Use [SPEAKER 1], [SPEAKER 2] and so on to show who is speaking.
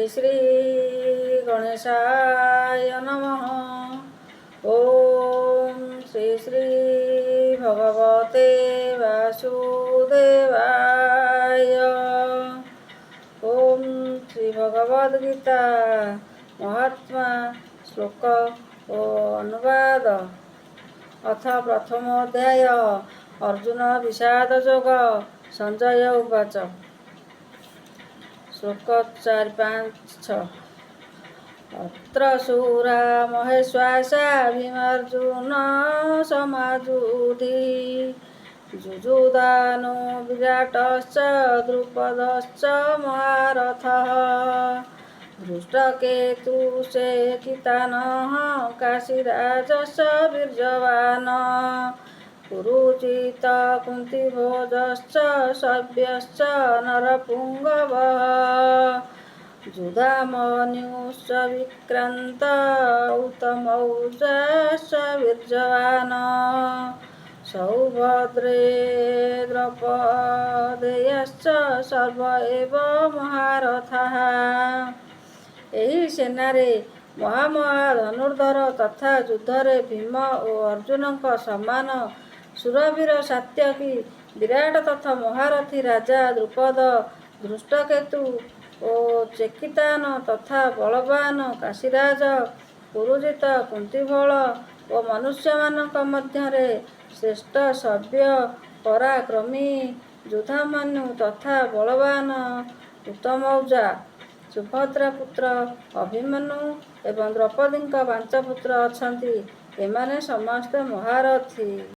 [SPEAKER 1] ଶ୍ରୀ ଗଣେଶାୟ ନମଃ। ଓଁ ଶ୍ରୀ ଶ୍ରୀ ଭଗବତେ ବାସୁଦେବାୟ। ଓଁ ଶ୍ରୀ ଭଗବଦ୍ ଗୀତା ମହାତ୍ମା ଶ୍ଲୋକ ଓ ଅନୁବାଦ। ଅଥ ପ୍ରଥମ ଅଧ୍ୟାୟ, ଅର୍ଜୁନ ବିଷାଦ ଯୋଗ। ସଞ୍ଜୟ ଉବାଚ। ଶ୍ଲୋକ 4, 5, 6। ଅତ୍ର ଶୂରା ମହେଶ୍ୱାସା ଭୀମାର୍ଜୁନ ସମାଯୁଧି ଯୁଯୁଧାନୋ ବିରାଟଶ୍ଚ ଦ୍ରୁପଦଶ୍ଚ ମହାରଥଃ ଧୃଷ୍ଟକେତୁଶ୍ଚେକିତାନଃ କାଶୀରାଜଶ୍ଚ ବୀର୍ଯ୍ୟବାନ୍ ପୁରୁଜିତ କୁନ୍ତିଭୋଜଶ୍ଚ ଶୈବ୍ୟଶ୍ଚ ନରପୁଙ୍ଗବଃ ଯୁଧାମନ୍ୟୁଶ୍ଚ ବିକ୍ରାନ୍ତ ଉତ୍ତମୌଜାଶ୍ଚ ବୀର୍ଯ୍ୟବାନ୍ ସୌଭଦ୍ରେ ଦ୍ରୌପଦେୟଶ୍ଚ ସର୍ବ ଏବ ମହାରଥାଃ। ଏହି ସେନାରେ ମହାମହା ଧନୁର୍ଦ୍ଧର ତଥା ଯୁଦ୍ଧରେ ଭୀମ ଓ ଅର୍ଜୁନଙ୍କ ସମାନ ଶୂରବୀର ସାତ୍ୟକୀ, ବିରାଟ ତଥା ମହାରଥୀ ରାଜା ଦ୍ରୁପଦ, ଧୃଷ୍ଟକେତୁ ଓ ଚେକିତାନ ତଥା ବଳବାନ କାଶୀରାଜ ପୁରୁଜିତ, କୁନ୍ତିଭୋଳ ଓ ମନୁଷ୍ୟମାନଙ୍କ ମଧ୍ୟରେ ଶ୍ରେଷ୍ଠ ଶୈବ୍ୟ, ପରାକ୍ରମୀ ଯୁଧାମନ୍ୟୁ ତଥା ବଳବାନ ଉତ୍ତମୌଜା, ସୁଭଦ୍ରା ପୁତ୍ର ଅଭିମନ୍ୟୁ ଏବଂ ଦ୍ରୌପଦୀଙ୍କ ପାଞ୍ଚ ପୁତ୍ର ଅଛନ୍ତି। ଏମାନେ ସମସ୍ତେ ମହାରଥୀ।